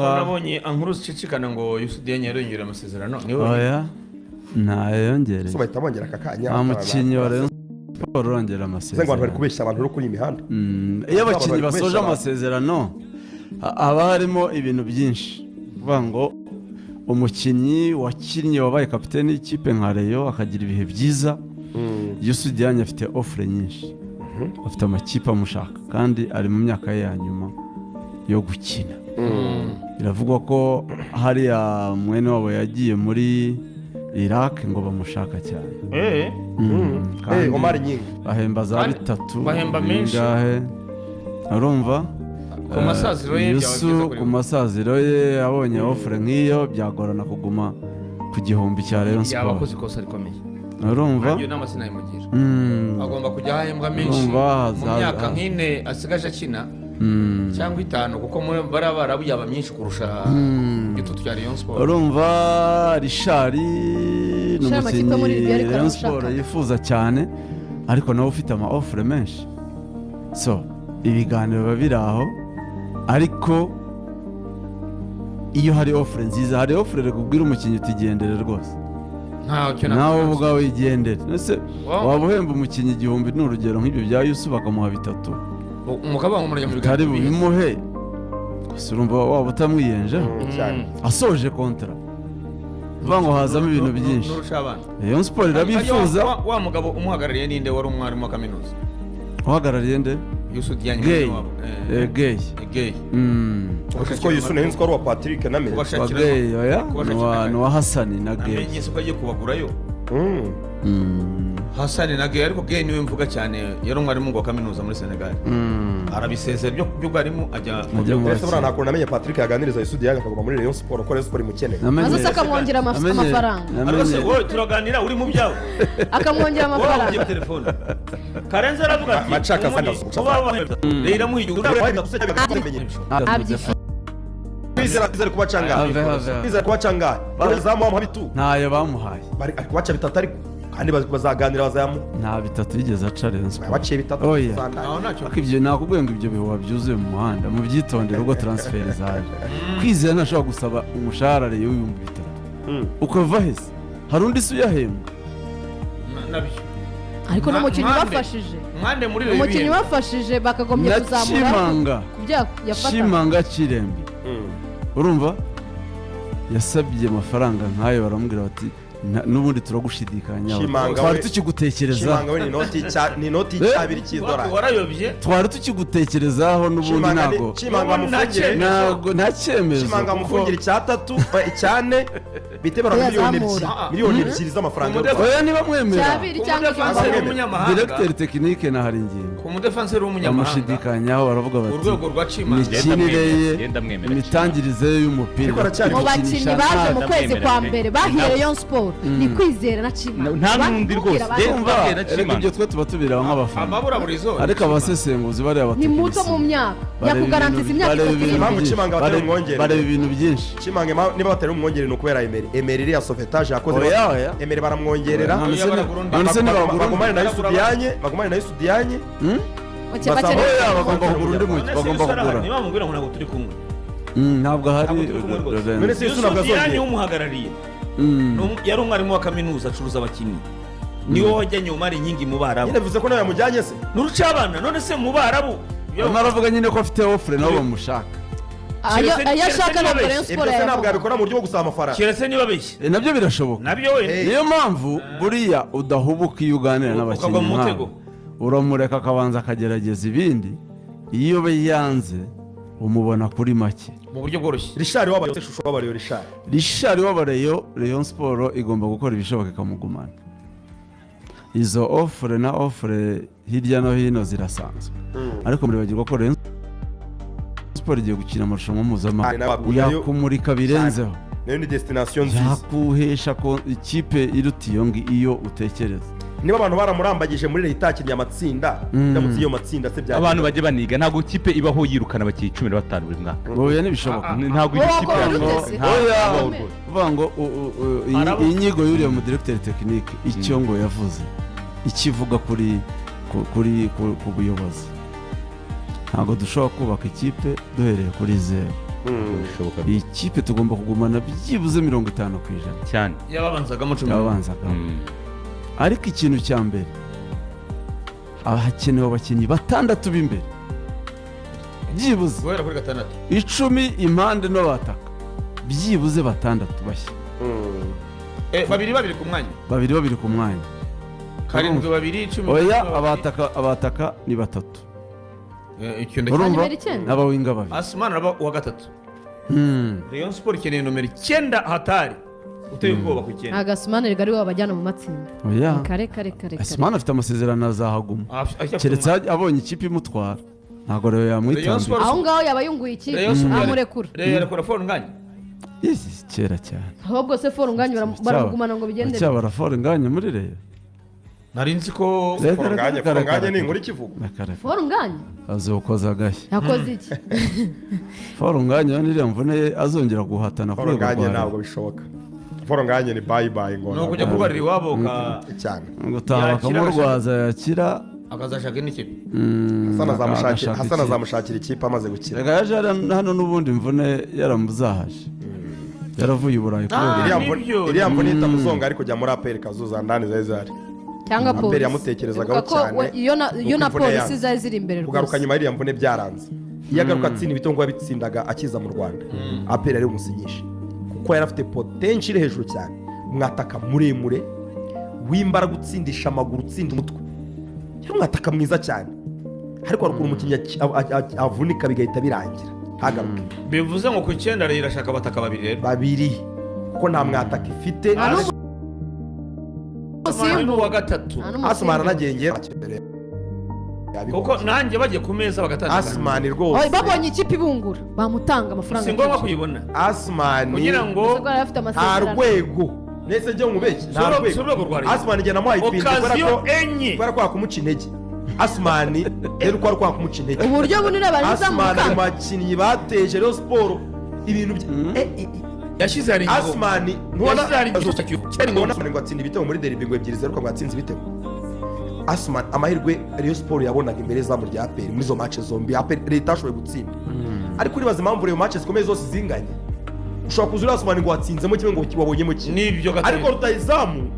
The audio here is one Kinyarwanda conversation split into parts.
Ngaho. Nabonye inkuru zicicikana ngo Youssou Diagne yarongera amasezerano, niwe? Oya, ntayongereye. So bahita bongera aka kanya. Nta mukinnyi wa Rayon Sport urongera Uze ngo abantu bari amasezerano. kubeshya abantu rero kuri iyi mihanda. Iyo abakinnyi Bari basoje kubeshya abantu. amasezerano, haba harimo ibintu byinshi. Kuvuga ngo umukinnyi wakinnye, wabaye kapiteni y'ikipe nka Rayon, akagira ibihe byiza. Youssou Diagne afite offre nyinshi, afite amakipe amushaka, kandi ari mu myaka ye ya nyuma yo gukina. Biravugwa ko hariya mwene wabo yagiye muri Iraq, ngo bamushaka cyane. Kandi Omar Nyingi. bahemba za Kandi bitatu bahemba menshi. bingahe, urumva? Ku masaziro ye byaba Yusu byiza kuri ku we. masaziro ye abonye offre nk'iyo, byagorana kuguma ku gihumbi cya Rayon Yaba Sport. akoze ikosa rikomeye. Urumva? Iyo nama sinayimugira. Agomba kujya ahembwa menshi Urumva, mu myaka nk'ine asigaje akina cyangwa 5, kuko muri bariya Barabu yaba myinshi kurusha igitutu cya Rayon Sport. Urumva, Richard ni Richard, amakipe muri umukinnyi Libya ariko Rayon Sport aramushaka. yifuza cyane, ariko nawe ufite ama offre menshi. So ibiganiro biba biri aho, ariko iyo hari offre nziza, hari offre reka umukinnyi utigendere rwose. Ntacyo. Nawe ubwawe igendere. Ese Wow. waba uhemba umukinnyi 1000, ni urugero, nk'ibyo bya Yusu, bakamuha bitatu, Umugabo wamurya mu utari biganiro. bubimuhe gusa, urumva waba utamwiyenjeho Cyane. asoje contrat? Uvuga ngo hazamo ibintu byinshi. N'urucabana. Rayon Sport irabifuza. Wa mugabo umuhagarariye ninde, wari umwarimu wa kaminuza? Uhagarariye nde? Youssou Diagne. Gay. Mwene wabo. Gay. Gay. Kuko Yusu nari nzi ko ari uwa Patrick na Meri. Wa Kubashakira. Gay, oya. Kubashakira Ni uwa Hasani na Gay. Namenye se ko agiye kubagurayo. Hasani na Gay, ariko Gay niwe mvuga cyane. Yari umwarimu wa kaminuza muri Senegal, arabisezera by'ubwarimu, ajya mu Ajya byo mu Ese buriya nta kuntu namenye Patrick yaganiriza Youssou Diagne akaguma muri Rayon Sport, ko Rayon Sport imukeneye? Maze se akamwongera amafaranga. Ariko se wowe turaganira uri mu byawe? Akamwongera Wowe amafaranga. ugiye telefone, Karenzi aravuga ati Macaka "Ubundi asanga- rero iramuha igihugu." Abyifite. Kwizera, Kwizera kuba cangahe? Have, have, have. Kwizera kuba cangahe? Uzamu wamuha bitu? Ntayo bamuhaye. Bari ari kubaca bitatu, ariko kandi bazaganira, bazayamuha. Nta bitatu yigeze aca Rayon Sport. Baciye bitatu. Oya. Sandari. Aho ntacyo. Ariko ibyo nakubwiye ngo ibyo bihuha byuzuye mu muhanda, mubyitondere. Ubwo transfer zaje, Kwizera ntashobora gusaba umushahara Rayon w'3000. Ukava hese? Hari undi se uyahembwa? Nabyo. Ariko n'umukinnyi ubafashije. Mwande muri Rayon Umukinnyi ibihembo. ubafashije, bakagombye Na kuzamura Chimanga. ku byo yafata. Chimanga Kirembe, urumva, yasabye amafaranga nk'ayo, baramubwira bati: "N'ubundi turagushidikanyaho." Chimanga Twari tukigutekerezaho. Chimanga we ni inoti y'icyabiri cy'idolari. Warayobye. Twari tukigutekerezaho n'ubundi. Chimanga Ntabwo Chimanga N'ubundi nta amufungire. cyemezo. Ntabwo nta cyemezo. Chimanga kuko amufungire icyatatu, icyane bite bara miliyoni 2, Uyazamura. miliyoni 2 z'amafaranga y'u Rwanda. Oya, niba mwemera. Cyabiri cyangwa Umudefanseri igihumbi. w'umunyamahanga. Directeur technique na hari ingingo Ku mudefanseri w'umunyamahanga bamushidikanyaho, baravuga bati urwego rwa Chimanga. imikinire ye, Genda mwemera. imitangirize ye y'umupira, Ariko aracyari Mu bakinnyi gukinisha baje mu nabi. kwezi kwa Ndamwemera pe. mbere bahiye Rayon Sport ni Kwizera na Chimanga. Nta n'undi rwose. Urumva, Ndamwemera erega Chimanga. ibyo twe tuba tubireba nk'abafana, Amabura buri zone. ariko abasesenguzi bariya Ni muto mu myaka, yakugarantiza imyaka bareba 3 iri ibintu Impamvu imbere. byinshi. Chimanga batari umwongere. Bareba ibintu byinshi. Chimanga niba batari umwongere ni ukubera Emery. Emery iriya sauvetage yakoze. Oya, oya. Emery baramwongerera. None se Oya, none se ntibagura undi? Bagumane na Youssou Diagne, bagumane na Youssou Diagne. Bakeneye Oya, bagomba kugura undi None mukinnyi, se bagomba Yusu arahari? kugura. Niba mubwira ngo ntabwo turi kumwe. Ntabwo ahari. Ntabwo turi kumwe rwose. Lorenzo. None se Yusu ntabwo Youssou Diagne azongera? umuhagarariye yari umwarimu wa kaminuza, acuruza abakinnyi, niwe wajyanye Omar Inkingi mu Barabu. Nyine bivuze ko nawe yamujyanye se? N'urucabana. None se mu Barabu Arimo aravuga nyine ko afite offre, nabo bamushaka. Ayo ashaka ntabwo Rayon Ibyo Sport se ntabwo yayamuha. yabikora mu buryo bwo gusaba amafaranga? Keretse niba abeshya. Nabyo birashoboka. Nabyo we. Niyo mpamvu buriya udahubuka iyo uganira n'abakinnyi Ukagwa mu mutego. nk'abo. Uramureka akabanza akagerageza ibindi, iyo yanze umubona kuri make. Mu buryo bworoshye. Richard wabaye shusho wabariyo Richard. Richard w'abareyo, Rayon Sport igomba gukora ibishoboka ikamugumana. Izo offre na offre hirya no hino zirasanzwe, ariko muribagirwa ko Rayon Sport igiye gukina amarushanwa mpuzamahanga. Yakumurika birenzeho. Nayo ni destination nziza. Yakuhesha ko ikipe iruta iyo iyo utekereza. Niba abantu baramurambagije muri leta itakinnye amatsinda, ndamutse iyo matsinda se byagenda? Abantu bajya baniga, ntabwo ikipe ibaho yirukana abakinnyi 15 buri mwaka. Oya, ntibishoboka. Ntabwo iyo Wowe kipe wakora yabaho. ute se? Ntabwo Oya. ibaho rwose. Kuvuga ngo iyi nyigo y'uriya mu directeur technique, icyo ngo yavuze, icyo ivuga kuri ku- kuri ku ku buyobozi, ntabwo dushobora kubaka ikipe duhereye kuri zeru. Bishoboka. Iyi kipe tugomba kugumana byibuze 50% cyane. Yababanzagamo 10. Yababanzagamo. Ariko ikintu cya mbere, haba hakenewe abakinnyi batandatu b'imbere byibuze. Guhera kuri gatandatu. 10 impande n'abataka, byibuze batandatu bashya. Babiri babiri ku mwanya. Babiri babiri ku mwanya. Karindwi, babiri, 10. Oya, abataka ni batatu. Icyo ndacyo. Urumva? Nimero 9. N'abawinga babiri. Asumani araba uwa gatatu. Rayon Sport ikeneye nomero 9, hatari uteye ubwoba ku 9. Ntabwo Asumani rero ari we wabajyana mu matsinda. Oya. Kare kare kare kare. Asumani afite amasezerano, azahaguma. Keretse abonye ikipe imutwara, ntabwo rero Rayon yamwitambira. Sport- Aho ngaho yaba yunguye ikipe. Rayon Sport- Amurekura. Rayon yarekura Fall Ngagne. Yes, kera cyane. Ahubwo se Fall Ngagne baramugumana ngo bigende? Cyabara Fall Ngagne muri Rayon? Nari nzi ko Fall Ngagne, Fall Ngagne ni inkuru ikivugo. Fall Ngagne Azokoza agashyi. Yakoze iki? Fall Ngagne n'iriya mvune ye azongera guhatana ku rwego Fall Ngagne rwa ntabwo bishoboka. Fall Ngagne ni bye bye ngo Ni ukujya kurwarira iwabo ka cyane. Gutaha Yakira. bakamurwaza, yakira. Akazashaka indi kipe. Hassan azamushakira. Agashaka Hassan ikipe. azamushakira ikipe amaze gukira. Reka, yaje hano n'ubundi imvune yaramuzahaje, yaravuye i Burayi kubera Iriya Nibyo. Iriya mvune itamuzonga, ariko kujya muri APR kazuza ndani zari zihari. Cyangwa APR polisi. yamutekerezagaho Ibuka ko cyane, iyo na nuko imvune polisi yanze. zari ziri imbere Kugaruka rwose. nyuma y'iriya mvune byaranze. Iyo agaruka atsinda ibitego ngo yabitsindaga akiza mu Rwanda, APR yari bumusinyishe kuko yari afite potential iri hejuru cyane. Umwataka muremure w'imbaraga, utsindisha amaguru, utsinda umutwe, yari umwataka mwiza cyane. Ariko hari ukuntu umukinnyi avunika bigahita birangira, ntagaruke. Bivuze ngo ku 9 Rayon irashaka abataka babiri rero. Babiri, kuko nta mwataka ifite. Nta Asumani ni uwa gatatu. Nta n'umusimbura. Asumani anagengera. Kuko nanjye bagiye ku meza bagatandukana. Asumani Oye, rwose. Babonye ikipe ibungura bamutanga amafaranga Si ngombwa menshi. kuyibona Asumani kugira ngo Ese ko yari afite nta amasezerano? rwego nese njye nkubeshye, nta Si urwego rwa rwego. Rayon. Asumani njye namuhaye ipinda kubera Occasion ko enye. kubera ko wakumuca intege. Asumani rero uko ari kwakumuca intege. Uburyo bunini Asumani mu barizamuka. bakinnyi bateje Rayon Sport ibintu Yashyize hari ingingo. Asumani ntubona Yashyize hari ingingo. Cyari ntubona ngombwa. Asumani ngo atsinda ibitego muri derby ngo ebyiri zeruka ngo atsinze ibitego. Asumani, amahirwe Rayon Sport yabonaga imbere y'izamu rya APR muri izo match zombi, APR leta yashoboye gutsinda. Ariko uribaza impamvu Rayon match zikomeye zose zinganye, ushobora kuza uri Asumani ngo watsinzemo kimwe, ngo wabonyemo kimwe. Nibyo gatatu. Ariko rutayizamu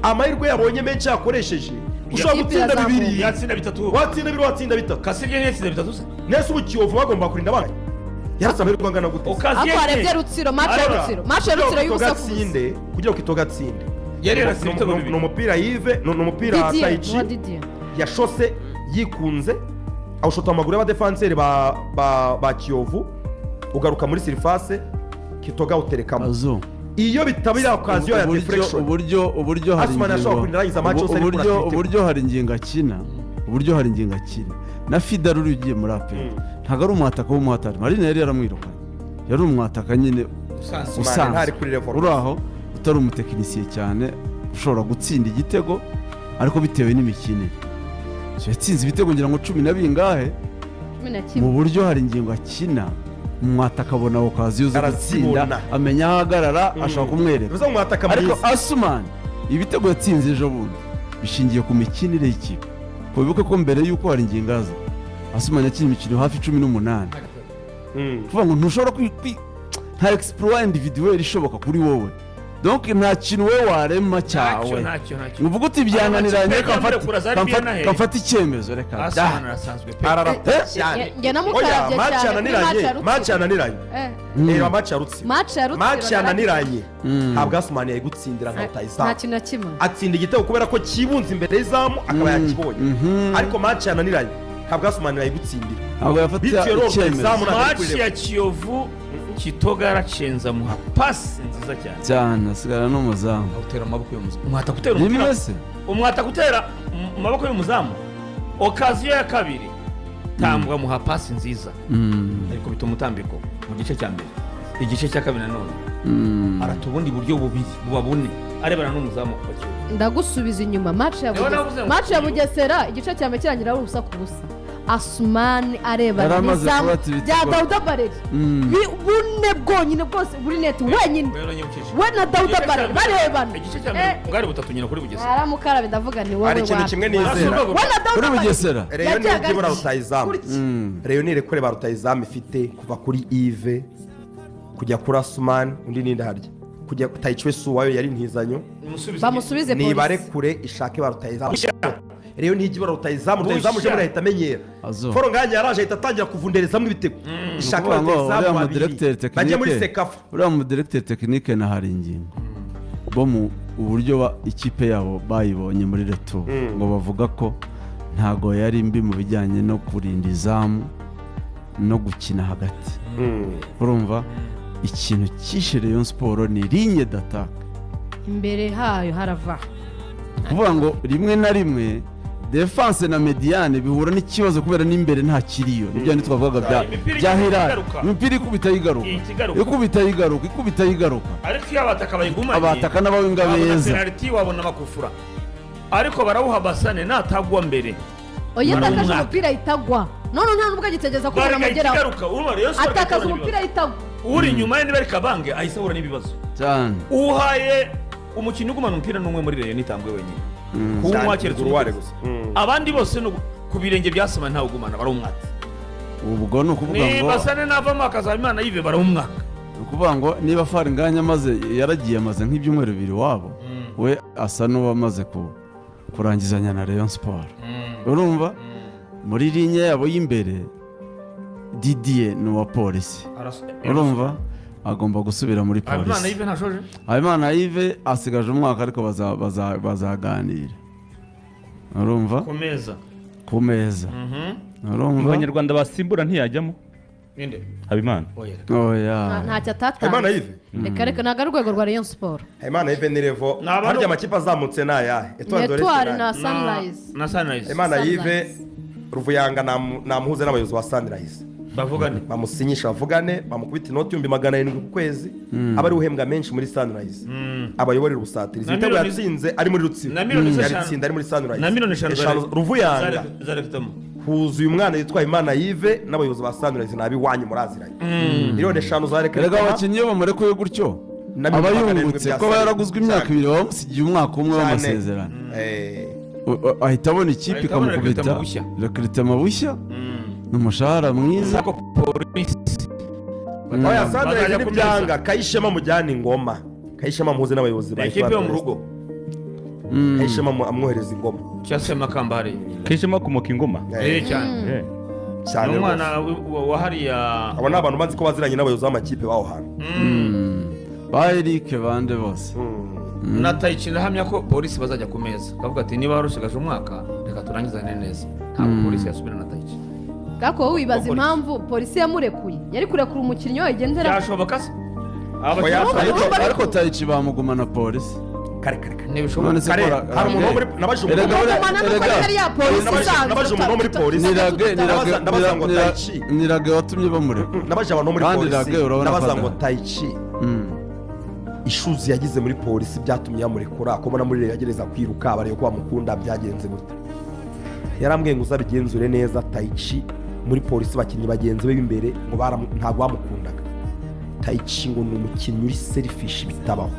amahirwe yabonye menshi yakoresheje, ushobora Ikipe gutsinda irazamuka. bibiri, Yatsinda bitatu. watsinda bibiri, watsinda bitatu. Kasirye ntiyatsinze bitatu se? Nese ubu Kiyovu bagomba kurinda abana, yaratse amahirwe angana gute? Occasion Ariko enye. warebye Rutsiro, match ya Arora. Rutsiro, match ya Rutsiro y'ubusa ku busa. Gatsinde kugira ngo Kitoga atsinde. Yari yarasize ibitego bibiri. Ni umupira Yive, ni umupira Didier Tayici wa Didier. yashose yikunze, awushota mu maguru y'abadefanseri ba Kiyovu, ugaruka muri surface, Kitoga awuterekamo. Azu Iyo bitaba iriya occasion ya uburyo deflection, uburyo hari Asumani ingingo ashobora kurinda arangiza match yose ariko uburyo uratwite. Uburyo hari ingingo akina, uburyo hari ingingo akina na Fidel uri ugiye muri APR, ntabwo ari umwataka w'umuhatari. Marine yari yaramwirukanye, yari umwataka nyine Usanzwe. Asumani ntari usanzwe kuri level. Uri aho utari umutekinisiye cyane ushobora gutsinda igitego, ariko bitewe n'imikinire. So, yatsinze ibitego ngira ngo cumi na bingahe cumi na mu kimwe. Buryo hari ingingo akina, umwataka abona occasion zo gutsinda, Arazibona. amenya aho ahagarara, ashobora kumwereka. Bivuze ngo umwataka Ariko mwiza. Asumani ibitego yatsinze ejo bundi bishingiye ku mikinire y'ikipe. Wibuke ko mbere y'uko hari ingingo aza, Asumani yakinnye imikino hafi 18. Kuvuga ngo ntushobora nta exploit individuel ishoboka kuri wowe, donc nta kintu wowe warema cyawe. Ntacyo, ntacyo, ntacyo. Uvuga uti byananiranye, Amakipe yamurekura za Libya na he? kamfata icyemezo, reka da. Asumani arasanzwe pe. Ararata Eh? cyane. Njye namukarabye Oya, match cyane kuri match yananiranye ya Rutsiro. Match yananiranye. Reba match ya Rutsiro. Match ya Rutsiro. Match yananiranye, ntabwo Asumani yayigutsindira nka Nta rutayizamu. kintu na kimwe. Atsinda igitego kubera ko kibunze imbere y'izamu akaba yakibonye, ariko match yananiranye ntabwo Asumani yayigutsindira. Ntabwo yafata Bityo rero icyemezo. rutayizamu ntabwo ari Match kuri ya level. Kiyovu, Kitoga yaracenza, amuha pasi nziza cyane. Cyane, asigara n'umuzamu. Awutera mu maboko y'umuzamu. Umwataka utera Rimwe umupira. se. Umwataka utera mu maboko y'umuzamu. Occasion ya kabiri, Tambwa amuha pasi nziza, ariko bituma umutambiko mu gice cya mbere. Igice cya kabiri nanone arata ubundi buryo bubiri buba bune arebana n'umuzamu wa Kiyovu. Ndagusubiza inyuma, match ya Niba navuze Bugesera, ngo match ya Bugesera, igice cya mbere kirangira ari ubusa ku busa. Asumani arebana Yari amaze n'izamu kubata ibitego. bya Dawuda Bareri. Bune bwonyine bwose buri net wenyine, we na Dawuda Bareri barebana. Igice cya mbere bwari butatu nyina kuri Bugesera. Aramukaraba, ndavuga ni wowe Hari ikintu wapi. kimwe nizera. We na Dawuda Kuri Bareri. Bugesera. Rayon Yajyaga nibura gutya. rutayizamu. Gutya. Rayon nirekure ba rutayizamu ifite, kuva kuri Yves kujya kuri Asumani, undi ninde harya, kujya Tayici Suwayo yari intizanyo. Bamusubize polisi. Nibarekure ishake ba rutayizamu. Rayon ntijya ibura rutayizamu. Rutayizamu uje muri ahita amenyera. Azo. Foro nganya yaraje ahita atangira kuvunderezamo ibitego. Ishake ba Ukuvuga ngo uriya rutayizamu mudiregiteri babiri bajye muri technique, CECAFA. uriya mudiregiteri technique na hari ingingo bo mu uburyo ikipe yabo bayibonye muri retour, ngo bavuga ko ntago yari mbi mu bijyanye no kurinda izamu no gukina hagati. Urumva ikintu cyishe Rayon Sport ni ligne d'attaque. Imbere hayo harava. Kuvuga ngo rimwe na rimwe défense na médiane bihura n'ikibazo kubera n'imbere nta kiriyo. Nibyo bindi twavugaga bya Imipira bya igenda Hilal. igaruka. Imipira ikubita yigaruka. Ikigaruka. Ikubita yigaruka, ikubita yigaruka. Ariko iyo abataka bayigumanye, Abataka n'abawinga wabona beza. penaliti, wabona amakufura, ariko barawuha Basane natagwa mbere. Oya, Bari atakaje umwaka. umupira ahita agwa. None nta nubwo agitegeza ko umuntu Barega amugeraho. ikigaruka, urumva Rayon Sport Atakaza igahura umupira n'ibibazo. ahita agwa. Uri inyuma ye niba ari Kabange ahise ahura n'ibibazo. Cyane. Uhaye umukinnyi ugumana umupira n'umwe muri Rayon nitambwe wenyine kuwunywa, keretse Uruware umukozi. gusa. Abandi bose ni ku birenge bya Soma ntawe ugumana, barawumwatse. Ubwo ni ukuvuga Ni ngo Basane navamo akazaba Imana yive, barawumwaka. Ni ukuvuga ngo niba Faringanya amaze yaragiye, amaze nk'ibyumweru 2 iwabo, we asa n'uwamaze kurangizanya na Rayon Sport. Urumva muri ligne yabo y'imbere, Didier ni uwa polisi, urumva agomba gusubira muri Imana polisi. Yive ntashoje. Habimana Yves asigaje umwaka, ariko bazaganira, urumva. Ku meza. Ku meza. Mu Urumva. banyarwanda basimbura ntiyajyamo. Ninde? Habimana. Oya. Oya. Ntacyo Habimana atatanze. Yves. Reka reka, ntabwo ari urwego rwa Rayon Sport. Habimana Yves ni level. Ni abantu- Harya amakipe azamutse ni ayahe? Etoile de l'Est? Etoile na Ni Sunrise. Na Sunrise. Habimana Sunrise. Yves Ruvuyanga namuhuze n'abayobozi ba Sunrise. Bavugane. Bamusinyisha, bavugane, bamukubita inoti 700,000 ku kwezi, aba ari uhembwa menshi muri Sunrise, abayoborera ubusatirizi. Na Ibitego yatsinze ari muri Rutsiro na miliyoni eshanu- yabitsinda ari muri Sunrise. Na miliyoni 5 Ruvuyanga za recrutement. huzuye umwana witwa Imana Yves n'abayobozi ba Sunrise ni ab'iwanyu muraziranye. Miliyoni 5 za Erega recrutement. abakinnyi iyo bamurekuye gutyo Na aba miliyoni 700 yungutse bya ko aba yaraguzwe imyaka Cyane. 2, bamusigiye umwaka umwe Cyane. w'amasezerano. Ahita abona ikipe Ahita abona ikamukubita recrutement bushya. recrutement bushya n'umushahara mwiza. Ariko polisi Oya, Sunrise Bazajya ku meza. n'ibyanga Kayishema mujyane ingoma. Kayishema muhuze n'abayobozi ba Ekipe yo mu Etoile. rugo. Kayishema amwohereza ingoma. Cya Semakamba hariya. Kayishema akomoka ingoma. Eh, cyane. Cyane Ni umwana rwose. wa hariya. Abo ni abantu bazi ko baziranye n'abayobozi b'amakipe b'aho hantu. Ba Eric bande bose. Na Tayici ndahamya ko polisi bazajya ku meza kavuga ati niba warushigaje umwaka reka turangizane neza. Ntabwo polisi yasubira na Tayici. Ariko wowe wibaza Polisi. impamvu polisi yamurekuye, yari kurekura umukinnyi wayigendera. Byashoboka se? Oya, Ariko Tayici bamugumana polisi. Kare kare kare. Ntibishoboka. None se Kare, ko hari umuntu wo muri nabajije umuntu Erega Kugumana nuko erega- yari ya polisi isanzwe. Nabajije umuntu wo muri polisi. Ni Rage, ni Rage, Ndabaza ngo Tayici. Ni Rage watumye bamureka. Nabajije abantu bo muri Kandi polisi, Rage urabona ko ndabaza ngo Tayici ishuzi yagize muri polisi byatumye yamurekura, ko mbona muri Rayon yagereza kwiruka bareba ko bamukunda, byagenze gute? Yarambwiye ngo uzabigenzure neza, Tayici muri polisi abakinnyi bagenzi be b'imbere ngo ntabwo bamukundaga. Tayici ngo ni umukinnyi uri selfish bitabaho.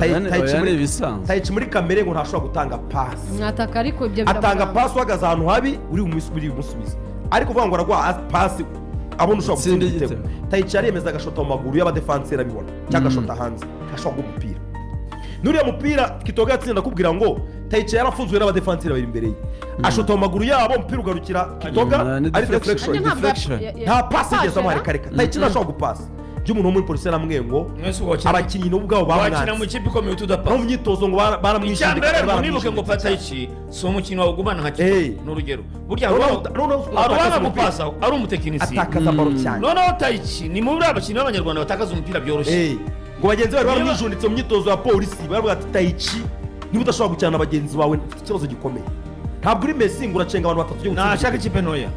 Oya, ni ibisanzwe. Tayici muri kamere ngo ntashobora gutanga pasi. Mwataka ariko ibyo Atanga biramuranga. pasi uhagaze ahantu habi uri bumusubize, ariko uvuga ngo araguha pasi abona ushobora gutsinda Utsinda igitego. igitego. Tayici yaremeza agashota mu maguru y'abadefanseri abibona, cyangwa agashota hanze, ntashobora guha umupira. N'uriya mupira Kitoga yatsinda, akubwira ngo Tayici yarafunzwe n'abadefanseri babiri imbere ye, ashota mu maguru yabo, umupira ugarukira Kitoga Ni ari deflection. deflection. Nanjye ntabwo Deflection. Nta pasi yigeze amuha. Pasera? Reka reka, Tayici ntashobora gupasa. By'umuntu wo muri polisi yaramubwiye ngo Mwese ubwo wakina abakinnyi nabo ubwabo wakina mu bamwanze ikipe ikomeye no mu utudapasa. myitozo ngo Icya mbere baramwishinga. munibuke ngo Patayici si umukino wawugumana nka Eh. Kipe. Ni urugero, burya Noneho hari uwanga atakaza umupira. gupasa ari umutekinisiye. Atakaza baro cyane. Noneho Tayici ni muri abakinnyi b'abanyarwanda batakaza umupira byoroshye. Ngo bagenzi bari baramwijunditse mu myitozo ya polisi, baravuga ati Tayici niba udashobora gukina na bagenzi bawe ufite ikibazo gikomeye, ntabwo uri Messi ngo uracenga abantu batatu ujye gutsinda. Ntashaka ikipe ntoya.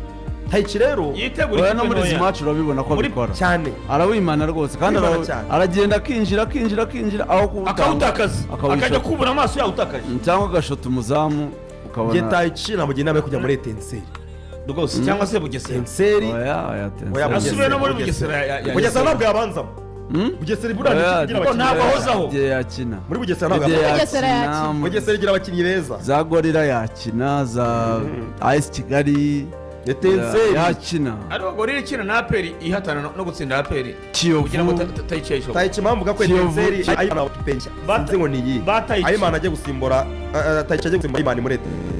Tayici rero Yitegura Oya, no ikipe muri izi ntoya. match urabibona ko abikora. Cyane. Arawimana rwose kandi Arawimana cyane. aragenda akinjira, akinjira, akinjira aho kuwutanga Akawutakaza. akawishota. Akajya kubura amaso yawutakaje. Cyangwa agashota umuzamu Njye ukabona. Tayici namugira inama yo kujya muri Etincelles. Rwose, cyangwa se Bugesera. Etincelles. Oya, oya, Oya, Etincelles. Asubiye no muri Bugesera Bugesera ntabwo yabanzamo. Bugesera buriya ni Oya, ikipe igira abakinnyi Ntabwo beza. ahozaho. Didier yakina. Muri Bugesera ntabwo Didier yabanzamo. Bugesera yakina, yakina. Bugesera igira abakinnyi beza. Za Gorilla yakina, za AS Kigali Etincelles. yakina. Ariko Gorilla ikina na APR, ihatana no gutsinda APR Kiyovu. kugira ngo tayicaye ishoboka. Tayichi, impamvu ko Kiyovu. Etincelles, Ayimana penshya, sinzi ngo ni iyi. Batayichi. Ayimana ajya gusimbura, Tayichi ajya gusimbura Ayimana muri Etincelles.